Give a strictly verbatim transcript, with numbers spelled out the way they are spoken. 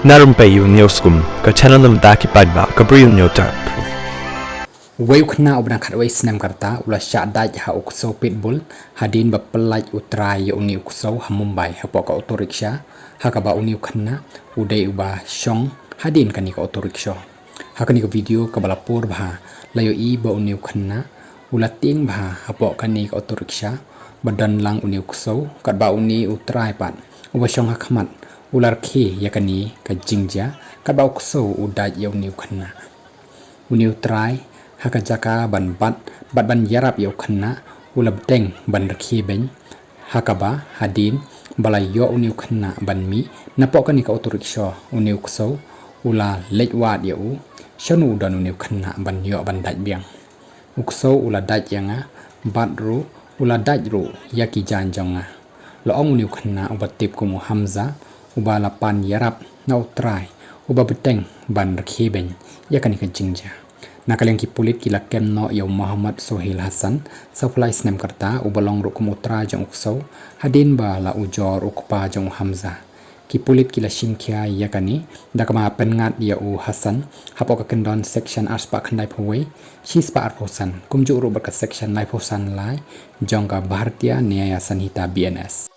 Na rympei ïa u Newskum, ka channel na bynta ki paidbah ka Bri u Hynñiewtrep. Uwei u khynnah uba dang khatwei snem ka rta u la shah dait ha u ksew pitbull hadien ba pyllait u trai ïa une u ksew ha Mumbai hapoh ka auto rickshaw, ha kaba une u khynnah u dei uba shong hadien kane ka auto rickshaw. Ha kane ka video kaba la pur bha la ïohi ba une u khynnah u la tieng bha hapoh kane ka auto rickshaw ba don lang une u ksew, katba une u trai pat uba shong ha khmat u la rkhie ïa kane ka jingjia katba u ksew u dait ïa une u khynnah. Une u trai ha ka jaka ban bat bad ban ïarap ïa u khynnah u la bteng ban rkhie beiñ, ha kaba hadien ba la ïoh une u khynnah ban mih napoh kane ka auto rickshaw, une u ksew u la leit wad ïa u. Shano u don une u khynnah ban ïoh ban dait biang? U ksew u la dait ïa nga bad ruh u la dait ruh ïa ki jaiñ jong nga, la ong une u khynnah uba tip kum u Hamza, uba la pan ïarap na u trai uba bteng ban rkhie beiñ ïa kane ka jingjia. Na ka liang ki pulit ki la kem noh ïa u Mohammad Sohail Hassan, sawphew lai snem ka rta, uba long ruh kum u trai jong u ksew, hadien ba la ujor u kpa jong u Hamza. Ki pulit ki la shimkhia ïa kane da kaba pynngat ïa u Hassan hapoh ka kyndon section arspah khyndaiphew wei, shispah arphew san, kumjuh ruh bad ka section laiphew san lai jong ka Bharatiya Nyaya Sanhita, B N S.